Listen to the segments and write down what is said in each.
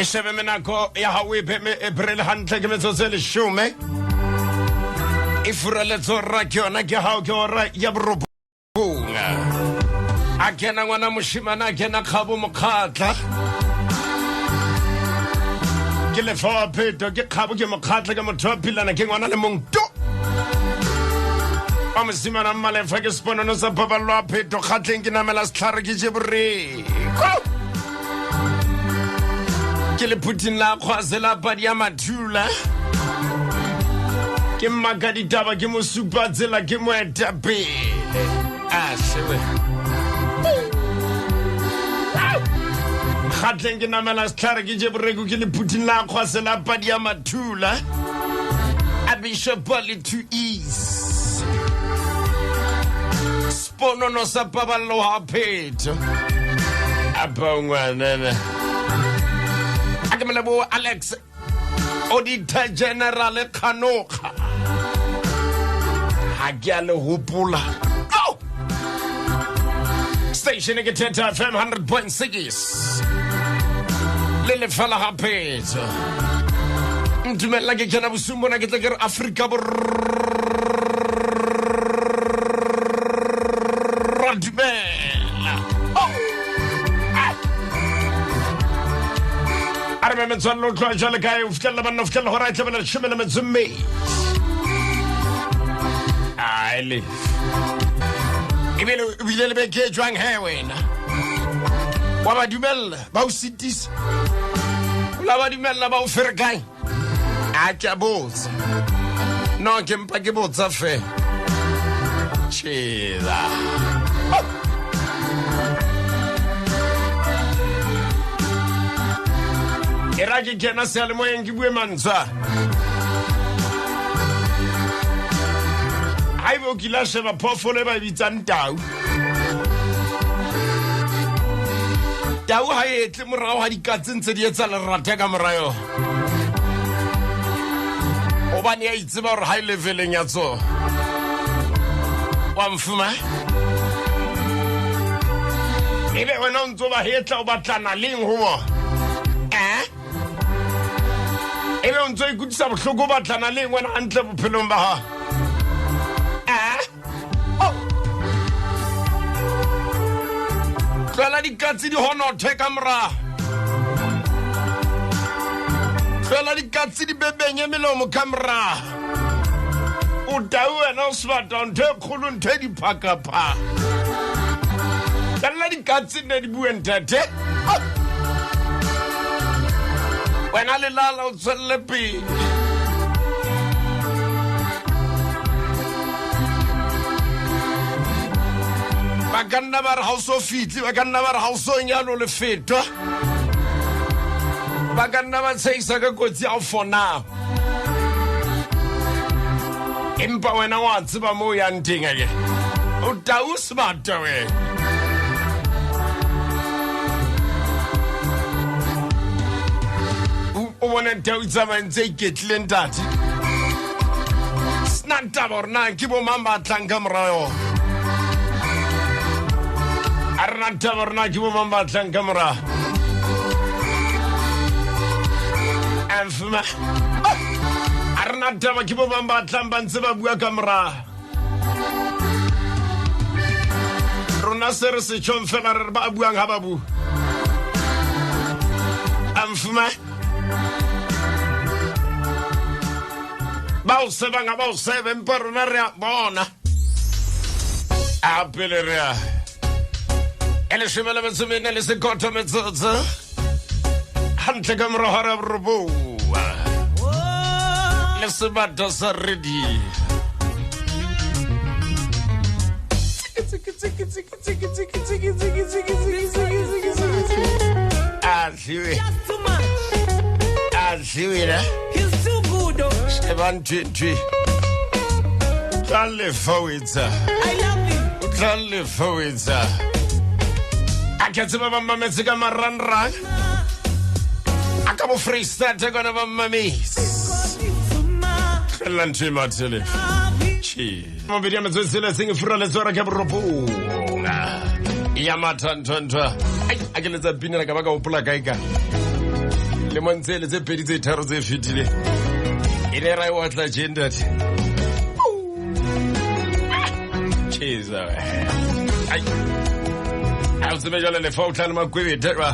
Shebe menako ya hao e brele hantle ke metsotso e leshome e furaletso rra ke yona ke hao ke ora ya borobong. A kena ngwana moshimane a kena kgabo mokgatla ke lefa wa pheto ke kgabo ke mokgatla ke motho wa philana ke ngwana le mong to wa mosimana mmalefa ke seponono sa paballo a pheto kgatleng ke namela setlhare ke je boreko ke lephuthing la kgwase la padi ya mathula ke mmaka ditaba ke mosupa tsela ke moetapele a sewe kgatleng ke namela setlhare ke je boreko ke lephuthing la kgwase la padi ya mathula a bishop le to ease Ponono sa paballo ha phetho. Apa ngwanana. A ke molebo Alex Auditor General Kganokga. Ha ke a le hopola. Oh! Station ke Thetha FM 100.6. Le lefela ha phetho. Ntumella ke kena bosiung bona ke tle ke re Afrika Borwa dumela. Oh! Ah! A re me metswalle o tloha jwale kae o fitlhelela banna o fitlhelela gore a tlebela leshome le metso mmedi. Ai le. Ebile ebile le beke e jwang he wena. Wa ba dumella ba o sitisa. O la ba dumella ba o ferekanya. A ke a botsa. No ke mpa ke botsa fe. Chela. Oh! E ra ke kena seyalemoyeng ke bue mantswe a. Haebe o kile a sheba phoofolo e ba e bitsang tau. Tau ha e etle morago ga dikatse ntse di etsa lerata ka mora yona. Hobane ya itseba gore ha e leveleng ya tsona. Wa mfuma? Ebe wena o ntse o ba hetla o batlana leng ho bona? Eh? Ebe o ntse o ikutlwisa bohloko o batlana leng wena hantle bophelong ba hao? Eh? Oh! Tlohela dikatse di honothe ka morago. Tlohela dikatse di bebenye melomo ka morago. O tau wena o sebata ntho e kgolo ntho e diphakaphaka. Tlohela dikatse nne di bue ntate. Oh! Wena lelala o tswelele pele. Ba ka nna ba re ga o so fitlhe, ba ka nna ba re ga o so nyalo lefetwa. Ba ka nna ba tshegisa ka kotsi ya go fona. Empa wena wa tseba mo o yang teng ake. O tau sebata wena. O bone tau e tsamaya ntse e iketlile ntate. Sena taba gore na ke bo mang ba tlang ka mora yona. A re na taba gore na ke bo mang ba tlang ka mora. Mfuma. A re na taba ke bo mang ba tlang ba ntse ba bua ka mora. Rona se re se tjhong fela re re ba buang ha ba bua. Mfuma. Ba o sebang ha ba o sebe empa rona re a bona. A pele re a. E leshome le metso mene le sekoto metsotso. Hantle ka mora hora ya borobong. Le sebata sa radio. A tliwe. Just too much. A tliwe na. He's too good. Oh. Sheba ntho ntho. Tla lefa o etsa. I love him. O tla lefa o etsa. A ke tseba ba mmametse ka marangrang. A ka bo Freistata kona ba mmametse. Tlohella ntho e mathe lefa. Che. Mabedi a metsotso e tsheletseng e furaletse ora ke borobong. Ya matha ntho ntho. Ai, a ke letsa pina la ka ba ka hopola kae kae. Lemong tsele tse pedi tse tharo tse fetileng e ne ra e otla tje ntate. Cheza. Ai. A o tsebe jwale lefa o tla le makwebete ba.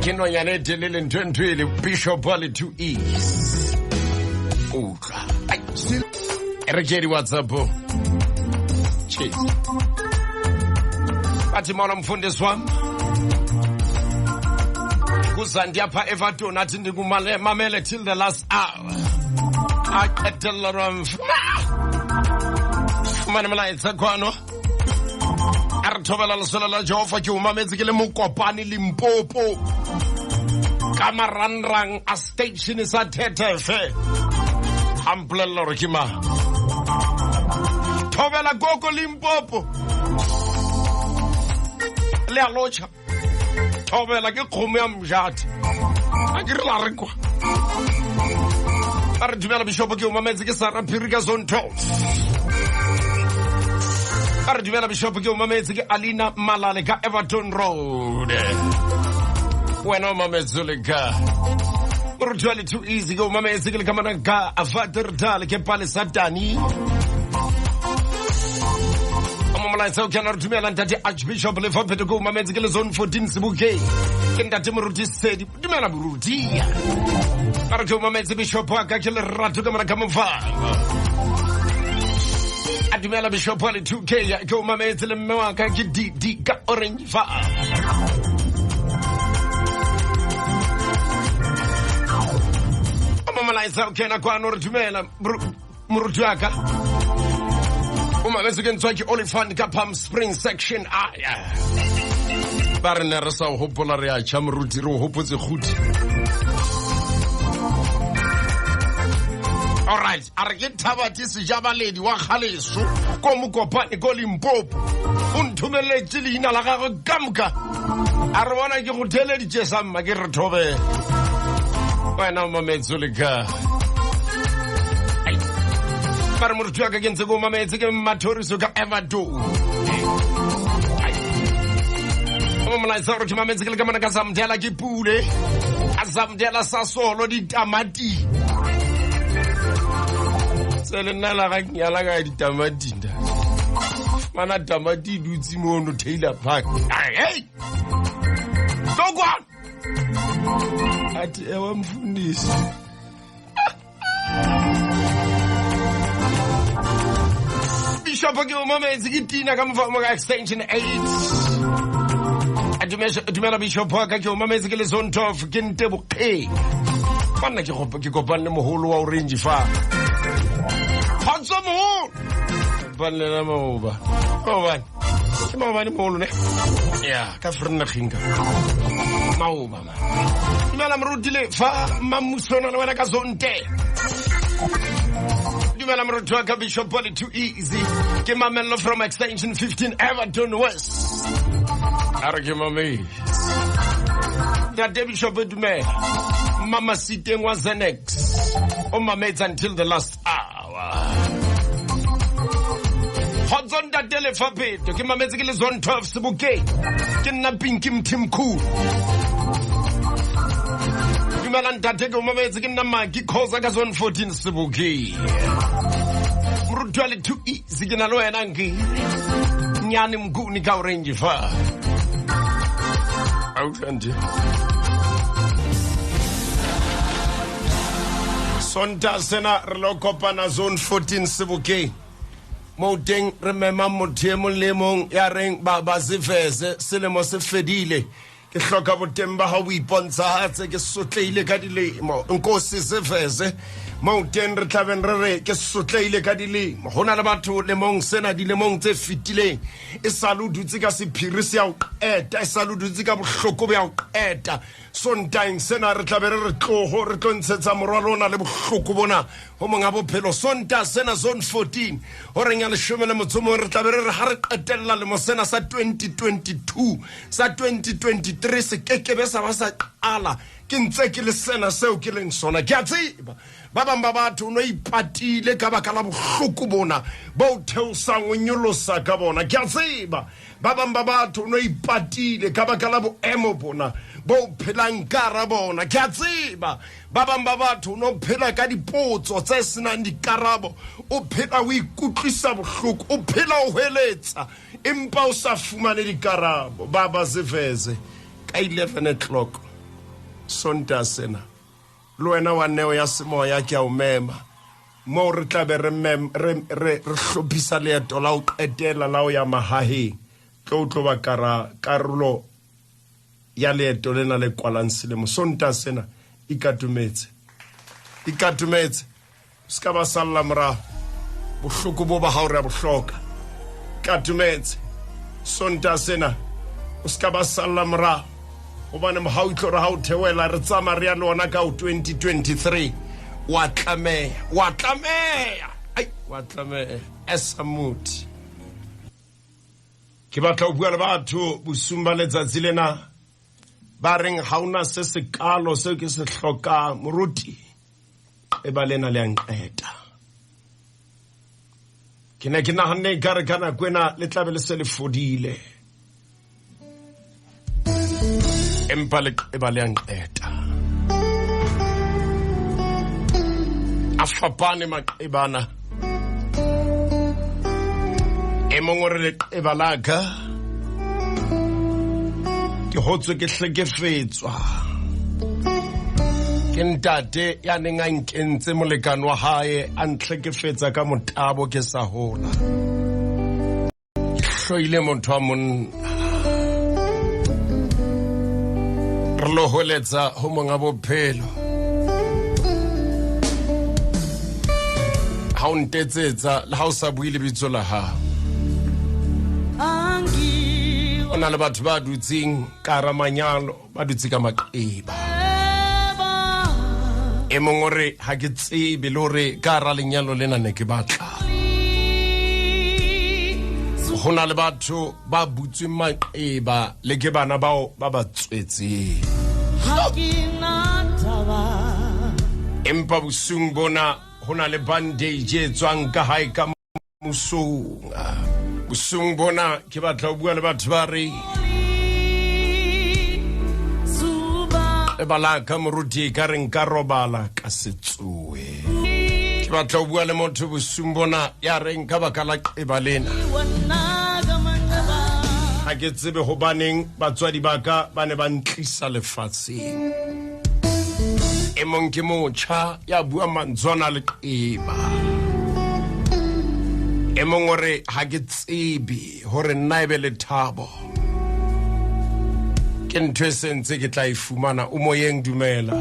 Ke nonyane e telele ntho e ntho e le Bishop wa le two E's. Utlwa. Ai. E re ke di WhatsApp. Cheers. Bathi molo mfundisi wami. Kuzandi apha Everton athi ndikumale mamele till the last hour. A qetella ra fumane molaetsa kwano. A re thobela lesolo la Jehova ke o mametse ke le mokopane Limpopo. Ka marangrang a station sa Thetefe. A mpolella hore ke mang. Thobela koko Limpopo. Le a lotjha. Thobela ke kgomo ya mojate. A ke re la re kwa. A re dumela Bishop ke o mametse ke Sarah Phiri ka zone 12. A re dumela Bishop ke o mametse ke Alina Malale ka Everton Road. Wena o mametse le ka. Moruti wa le too easy ke o mametse ke le ka mana ka Afaterdal ke pale Satani. Mo molaetsa o kena re dumela ntate Archbishop le fa phetho ke o mametse ke le zone 14 Sebokeng. Ke ntate Moruti Sedi. Dumela Moruti. A re ke o mametse Bishop wa ka ke lerato ka mora ka mofang. A dumela Bishop wa le 2K ke o mametse le mme wa ka ke DD ka Orange Farm. Mo molaetsa o kena kwano re dumela moruti wa ka. O mametse ke ntswa ke Olifant ka Palm Springs section I. Ba re ne re sa o hopola re a tjha moruti re o hopotse kguti. All right, a re ke Thabati Sejabaledi wa Kgaleso ko Mokopane ko Limpopo. O nthomeletse leina la gagwe ka moka. A re bona ke go theeleditše sa mma ke re thobela. Wena o mametse o le ka. Ba re moruti wa ka ke ntse ke o mametse ke Mmathoriso ka Everton. O molaetsa gore ke mametse ke le ka mona ka Zamdela ke pule. A Zamdela sa solo ditamati. Se le nna la ga nyala ka ditamati nda. Mana tamati e dutse mono Taylor Park. Ai, hey! Tokwa! Athi ewa mfundisi. Bishop ke o mametse ke Tina ka mofa mo ka extension 8. A dumela Bishop wa ka ke o mametse ke le zone 12 ke nte bokgeng. Banna ke ke kopane le moholo wa Orange fa. Kgotso moholo. Kopane le maoba. Maobane. Ke maobane moholo ne? Ya, ka Vereeniging ka. Maoba ma. Dumela moruti le fa mmamusona le wena ka zone 10. Dumela moruti wa ka Bishop Poly too easy. Ke mamello from extension 15 Everton West. A re ke mametse. Ntate Bishop dumela. Mama Siteng wa Zenex. O mametse until the last hour. Kgotso ntate Lefapheto ke mametse ke le zone 12 Sebokeng. Ke nna Pinky Mthimkhulu. Dumela ntate ke o mametse ke nna Maki Khoza ka zone 14 Sebokeng. Moruti wa le too easy ke na le wena nke. Nyane Mnguni ka Orange fa. A utlwa nte. Sonta sena re lo kopana zone 14 Sebokeng. Mo teng re mema motho e mong le mong ya reng ba ba sefese selemo se fedile. Ke hloka boteng ba hao bo ipontshahatse ke sotlehile ka dilemo. Nkosi sefese mo teng re tlabeng re re ke sotlehile ka dilemo. Ho na le batho lemong sena dilemong tse fetileng e sa le o dutse ka sephiri se ya o qeta, e sa le o dutse ka bohloko bo ya o qeta. Sontaeng sena re tlabe re re tloho re tlo ntshetsa morwalo ona le bohloko bona ho monga bophelo. Sonta sena zone 14 horeng ya leshome le motso mong re tlabe re re ha re qetella lemo sena sa 2022 sa 2023 se kekebe sa ba sa qala. Ke ntse ke le sena seo ke leng sona. Ke a tseba ba bang ba batho o no ipatile ka baka la bohloko bona bo o theosang o nyolosa ka bona. Ke a tseba ba bang ba batho o no ipatile ka baka la boemo bona bo o phelang ka hara bona. Ke a tseba ba bang ba batho o no phela ka dipotso tse senang dikarabo, o phela o ikutlwisa bohloko, o phela o hweletsa empa o sa fumane dikarabo. Baba Ziveze ka 11 o'clock Sontaha sena, le wena wa neo ya semoya ke a o mema moo re tla be re re hlophisa leeto la ho qetela la ho ya mahaheng. Tlo o tlo ba karolo ya leeto lena le kwalang selemo. Sontaha sena ikatumetse, ikatumetse, se ka ba salla morago. Bohloko bo ba gago re a bo hloka. Ikatumetse Sontaha sena, o se ka ba salla morago, gobane mogau tlo re ga o theoela re tsamaya re ya le ona ka o 2023. Wa tlameya, wa tlameya, ai, wa tlameya. Esamuti, ke batla ho bua le batho bosung ba letsatsi lena ba reng ha ona se sekalo seo ke se hlokang. Moruti, e ba lena le a nqeta. Ke ne ke nahanne ekare ka nako ena le tlabe le se le fodile, empa leqeba le a nqeta. A fapane maqebana. E mong o re leqeba la ka ke hotswe ke hlekefetswa ke ntate ya neng a nkentse molekane wa hae, a ntlhekefetsa ka motabo ke sa hola. Ke hloile motho wa monna. Re lo holetsa ho monga bophelo. Ha o ntetsetsa le ha o sa bue lebitso la hao, o na le batho ba dutseng ka hara manyalo, ba dutse ka maqeba. E mong o re ha ke tsebe le hore ka hara lenyalo lena ne ke batla. Ho na le batho ba butsweng maqeba le ke bana bao ba ba tswetseng, empa bosung bona ho na le bandage e tswang ka hae ka musong. Bosung bona ke batla ho bua le batho ba re lebala ka moruti ka re nka robala ka setsoe. Ke batla ho bua le motho bosung bona ya reng ka baka la qeba lena ha ke tsebe hobaneng batswadi ba ka ba ne ba ntlisa lefatsheng. E mong ke motjha ya bua mantswe ana leqeba. E mong o re ha ke tsebe hore nna e be lethabo ke ntho e sentse ke tla e fumana. O moyeng, dumela.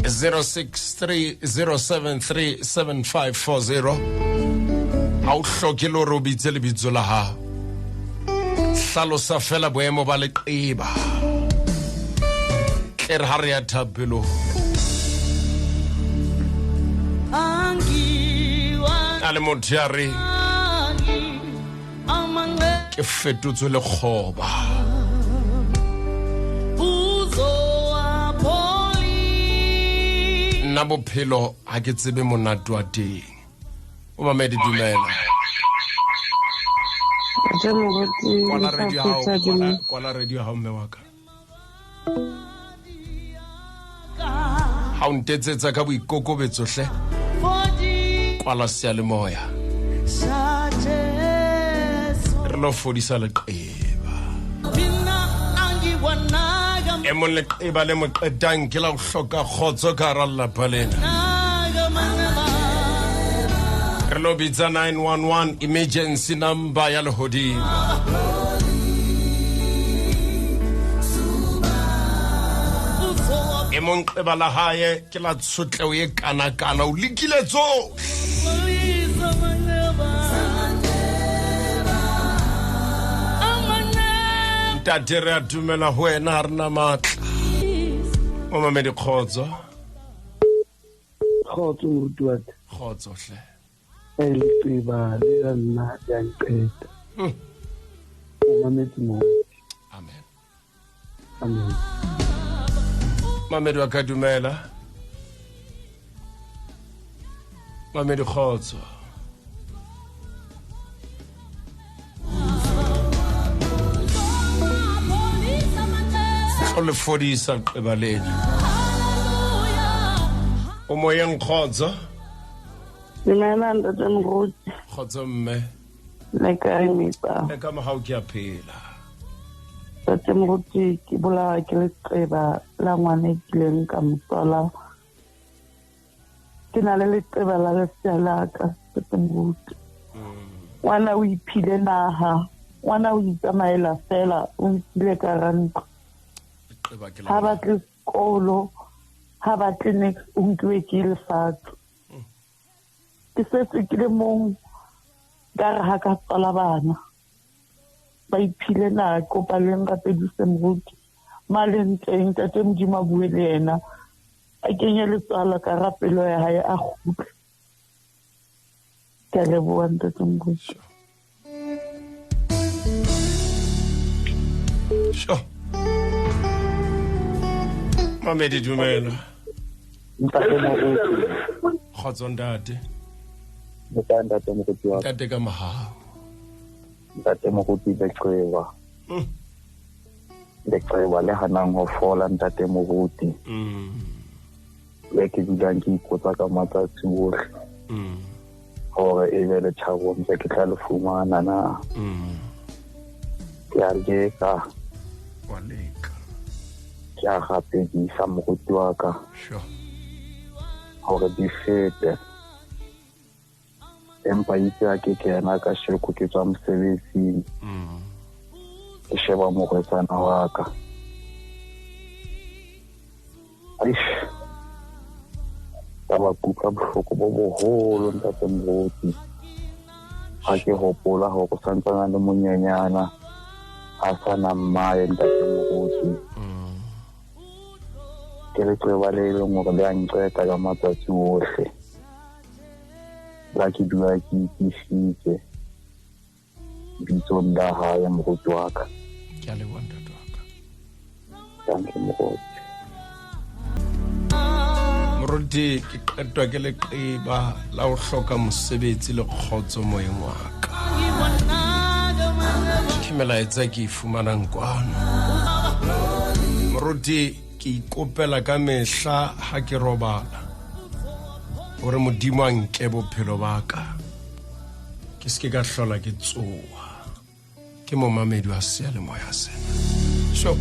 0630737540. Ha o hloke le hore o bitse lebitso la hao, hlalosa fela boemo ba leqeba tle re ha re ya thapelong. A le motho ya re ke fetotswe lekgoba. Nna bophelo ha ke tsebe monate wa teng. O mamedi, dumela. Ntate Moruti, Kwala le sa radio hao, fetsa kwala radio hao, mme wa ka. Ha o ntetsetsa ka boikokobetso hle, kwala seyalemoya re lo fodisa leqeba. E mong leqeba le mo qetang ke la ho hloka kgotso ka hara lelapa lena. Re lo bitsa 911 emergency number ya lehodimo. E mong qeba la hae ke la tshotleo e kanakana, o lekile tsohle. Ntate, re a dumela ho wena, ha re na matla. O mamedi, kgotso. Kgotso moruti wa ka. Kgotso hle. E leqeba le la nna ya nqeta. O mametse moruti. Amen. Amen. Mamedi wa ka, dumela. Mamedi, kgotso. O le fodisa qeba lena. O moyeng, kgotso. Dumela, ntate Moruti. Kgotso, mme. Le kae, Mipa? E ka mogau, ke a phela. Ntate Moruti, ke bolawa ke leqeba la ngwana e kileng ka motswala. Ke na le leqeba la lesea la ka, ntate Moruti. Ngwana o iphile naha, ngwana o itsamaela fela, o nkile ka hara ntlo. Leqeba ke Ha la batle sekolo, ha batle niks, o nkiwe ke lefatshe. Ke setse ke le mong, ka re ha ka tswala bana. Ba iphile naha, kopa le nrapedise, moruti. Ma leng teng, ntate Modimo a bue le yena. A kenye letswalo ka hara pelo ya hae, a kgutle. Ke a leboha, ntate Moruti. Sure. Mamedi, dumela. Ntate Moruti. Kgotso, ntate. Le kae, ntate Moruti wa ka? Ntate, ka mohau. Ntate Moruti, leqeba. Leqeba le hanang ho fola, ntate Moruti. Le ke dulang ke ipotsa ka matsatsi ohle hore e be lethabo ntse ke tla le fumana na. Ke a leka. Wa leka. Ke a rapedisa, moruti wa ka. Hore di fete. Empa itse ha ke kena kasheko ke tswa mosebetsing. Ke sheba morwetsana wa ka. Eish. Ka ba kutlwa bohloko bo boholo, ntate Moruti. Ha ke hopola hore o santsane a le monyenyana, a sa na mmae, ntate Moruti. Ke leqeba le leng hore le a nqeta ka matsatsi ohle. La ke dula ke itisitse bitsong la hae, moruti wa ka. Ke a leboha, ntate wa ka. Danke, moruti. Moruti, ke qetwa ke leqeba la ho hloka mosebetsi le kgotso moyeng wa ka. Ke melaetsa ke e fumanang kwano. Moruti, ke ikopela ka mehla ha ke robala hore Modimo a nke bophelo ba ka, ke se ke ka hlola ke tsoha. Ke momamedi wa seyalemoya sena. So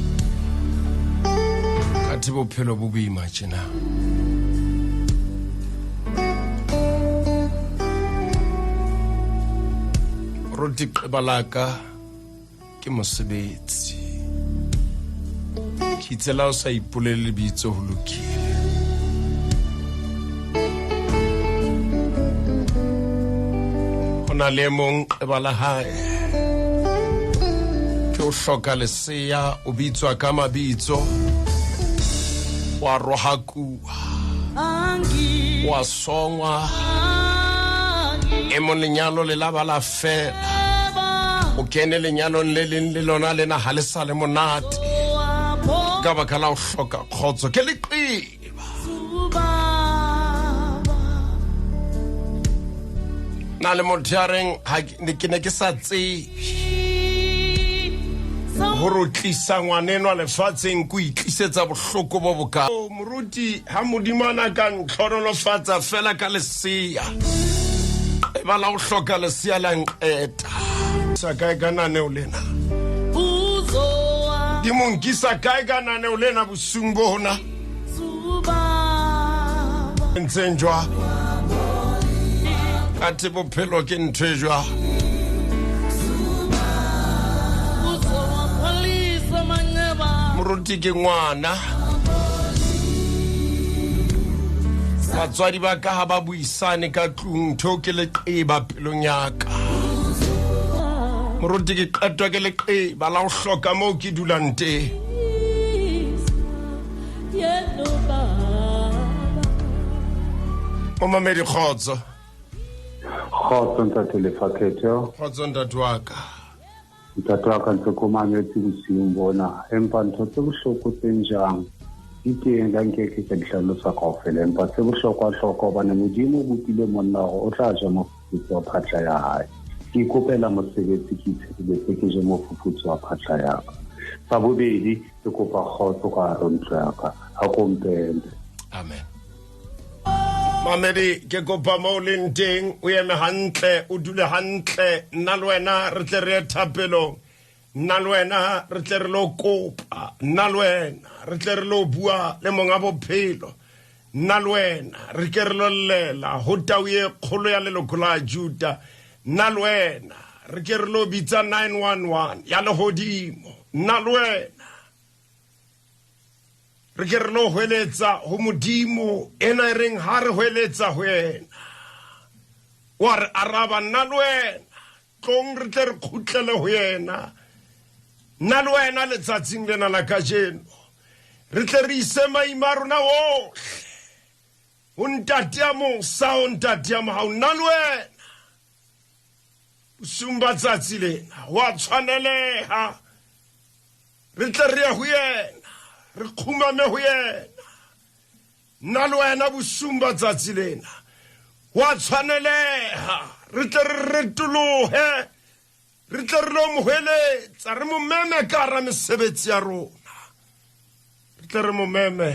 kathe bophelo bo boima tjena. Moruti, qeba la ka ke mosebetsi. Ke itse la o sa ipolele lebitso, ho lokile. Ho na le e mong qeba la hae ke o hloka lesea, o bitswa ka mabitso, wa rohakuwa, wa songwa. E mong lenyalo le la ba la fela, o kene lenyalong le leng, le lona lena ha le sa le monate ka baka la ho hloka kgotso. Ke leqeba. Na le motho ya reng ha ke ne ke sa tsebe gore o tlisa ngwanenwa lefatsheng ko itlisetsa bohloko bo boka. Oh, moruti, ha Modimo a na ka ntlhonolofatsa fela ka lesea, qeba la ho hloka lesea la nqeta sa kae ka naneo lena? Di mo nkisa kae ka naneo lena bosung bona ntseng jwa? Athe bophelo ke ntho e jwang? Moruti, ke ngwana, batswadi ba ka ha ba buisane ka tlung, ntho ke leqeba pelong ya ka. Moruti, ke qetwa ke leqeba la ho hloka moo ke dulang teng. Momamedi, kgotso. Kgotso, ntate Lefakhetho. Kgotso, ntate wa ka. Ntate wa ka ntse ko mametse bosiung bona, empa ntho tse bohloko tse njang di teng ka nkeke ka di hlalosa kaofela, empa tse bohlokwa-hlokwa hobane Modimo o bopile monna hore o tla ja mofufutso wa phatla ya hae. Ke ikopela mosebetsi, ke itshebeletse, ke je mofufutso wa phatla ya ka. Sa bobedi, ke kopa kgotso ka hare ho ntlo ya ka. Ha ko mpele. Amen. Mamedi, ke kopa mo o leng teng o eme hantle, o dule hantle, nna le wena re tle re ye thapelong, nna le wena re tle re lo kopa, nna le wena re tle re lo bua le monga bophelo, nna le wena re ke re lo llela ho tau e kgolo ya leloko la Juda, nna le wena re ke re lo bitsa 911 ya lehodimo, nna le wena re ke re lo hweletsa ho Modimo ena e reng ha re hweletsa ho yena wa re araba, nna le wena tlong re tle re kgutlele ho yena, nna le wena letsatsing lena la kajeno re tle re ise maima a rona ohle ho ntate ya mosa, ho ntate ya mohau, nna le wena bosiung ba tsatsi lena wa tshwaneleha re tle re ye ho yena, re kgumame ho yena, nna le wena bosiung ba tsatsi lena wa tshwaneleha re tle re retolohe, re tle re lo mo hweletsa, re mo meme ka hara mesebetsi ya rona, re tle re mo meme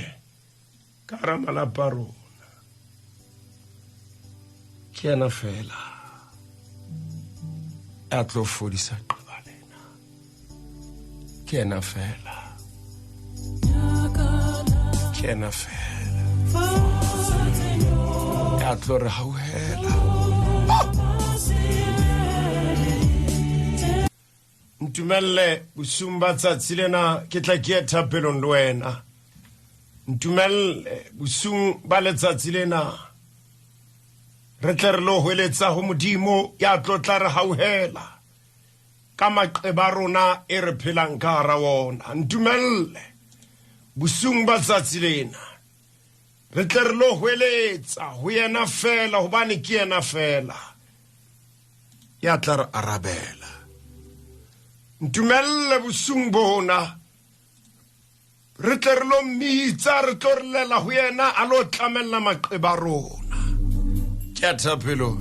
ka hara malapa a rona. Ke yena fela ya tlo fodisa qeba lena, ke yena fela, ke yena fela ya tlo re hauhela. Ntumelle bosiung ba tsatsi lena ke tla ke ye thapelong le wena. Ntumelle bosiung ba letsatsi lena re tle re lo hweletsa ho Modimo ya tlo tla re hauhela ka maqeba a rona e re phelang ka hara wona. Ntumelle bosiung ba tsatsi lena re tle re lo hweletsa ho yena fela, hobane ke yena fela ya tla re arabela. Ntumelle bosiung bona re tle re lo mmitsa, re tlo re lela ho yena a lo tlamella maqeba a rona. Ke a thapelo.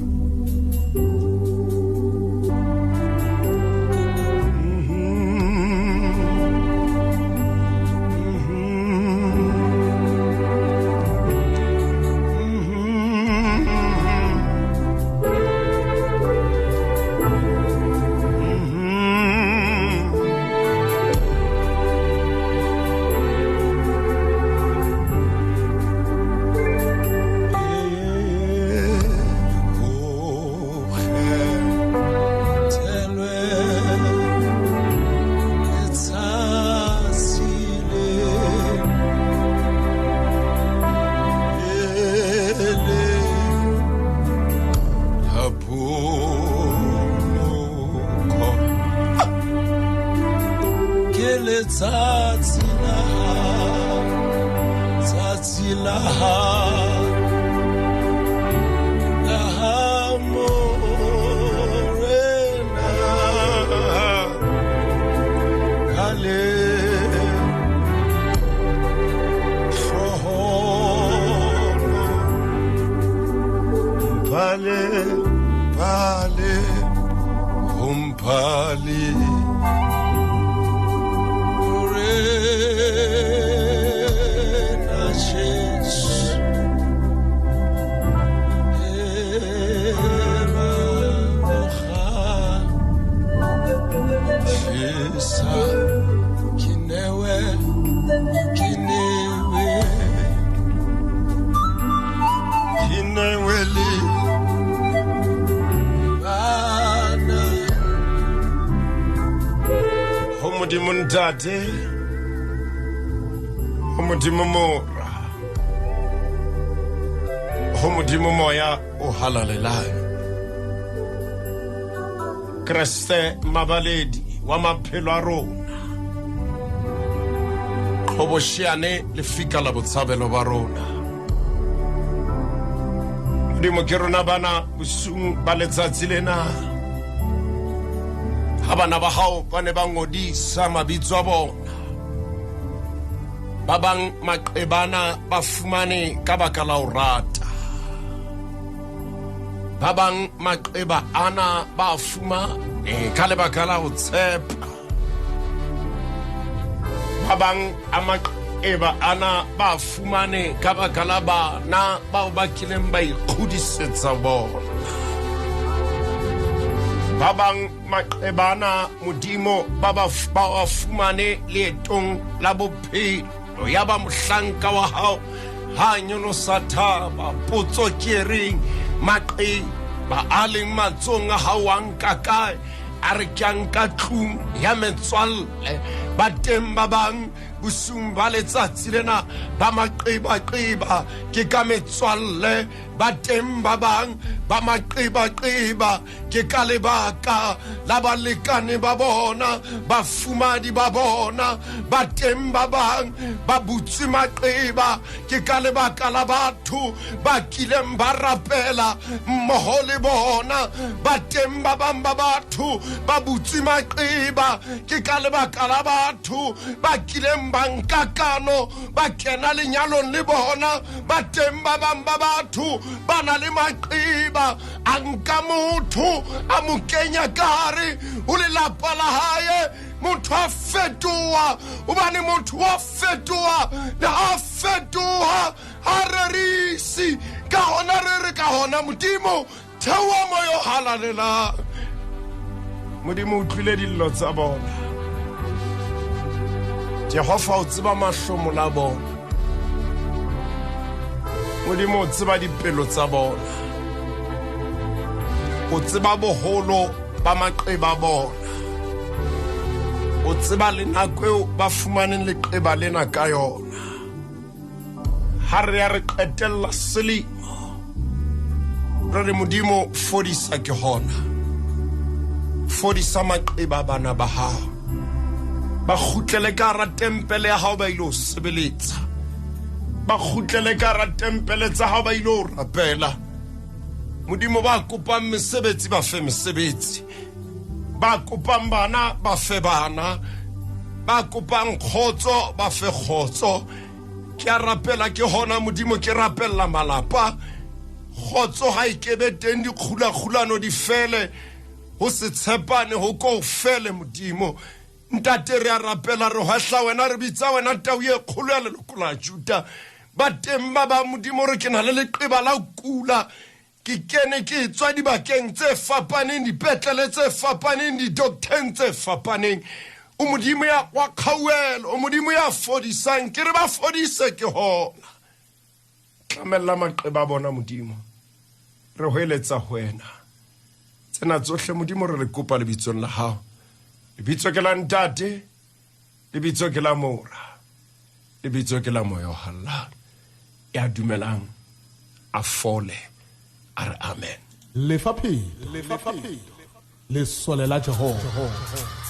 Ntate, ho Modimo Mora, ho Modimo Moya o halalelang, Kreste mabaledi wa maphelo a rona, qhobosheane lefika la botshabelo ba rona. Modimo ke rona bana bosiung ba letsatsi lena. Ha bana ba hao ba ne ba ngodisa mabitso a bona, ba bang maqebana ba fumane ka baka la ho rata, ba bang maqeba ana ba fumane ka lebaka la ho tshepa, ba bang a maqeba ana ba fumane ka baka la bana bao ba kileng ba ikgodisetsa bona, ba bang maqebana Modimo ba ba fumane leetong la bophelo, ya ba mohlanka wa hao ha nyolosa thaba. Potso ke reng, maqeba a leng matsong a hao a nka kae? A re ke a nka tlung ya metswalle. Ba teng ba bang bosung ba letsatsi lena ba maqebaqeba ke ka metswalle, ba teng ba bang ba maqebaqeba ke ka lebaka la balekane ba bona, bafumadi ba bona. Ba teng ba bang ba butse maqeba ke ka lebaka la batho ba kileng ba rapela mmoho le bona. Ba teng ba bang ba batho ba butse maqeba ke ka lebaka la batho ba kileng ba nka kano ba kena lenyalong le bona. Ba teng ba bang ba batho ba na le maqeba a nka motho a mo kenya ka hare ho lelapa la hae, motho a fetoha, hobane motho wa fetoha le ha fetoha ha rerisi. Ka hona re re ka hona Modimo theoha moyo halalelang. Modimo o utlwile dillo tsa bona, Jehova o tseba mahlomola a bona, Modimo o tseba dipelo tsa bona, o tseba boholo ba maqeba a bona, o tseba le nako eo ba fumaneng leqeba lena ka yona. Ha re ya re qetella selemo re re Modimo fodisa ke hona, fodisa maqeba a bana ba hao, ba kgutlele ka hara tempele ya hao ba ile ho sebeletsa, ba kgutlele ka hara tempele tsa hao ba ile ho rapela. Modimo ba kopang mesebetsi ba fe mesebetsi, ba kopang bana ba fe bana, ba kopang kgotso ba fe kgotso. Ke a rapela ke hona Modimo, ke rapella malapa, kgotso ha e kebe teng, dikgulakgulano di fele, ho se tshepane ho ko fele. Modimo Ntate, re a rapela, re hwahla wena, re bitsa wena tau ye kgolo ya leloko la Juda. Ba teng ba ba Modimo re ke na le leqeba la kula, ke kene ke tswa dibakeng tse fapaneng, dipetlele tse fapaneng, di-docteng tse fapaneng. O Modimo ya wa kgauelo, o Modimo ya fodisang, ke re ba fodise ke hona. Tlamella maqeba a bona Modimo, re hweletsa ho wena. Tsena tsohle Modimo re le kopa lebitsong la hao. Lebitso ke la Ntate, lebitso ke la Mora, lebitso ke la Moya o Halalelang. Ya dumelang a fole, a re amen. Lefa Phelo, Lesole la Jehova.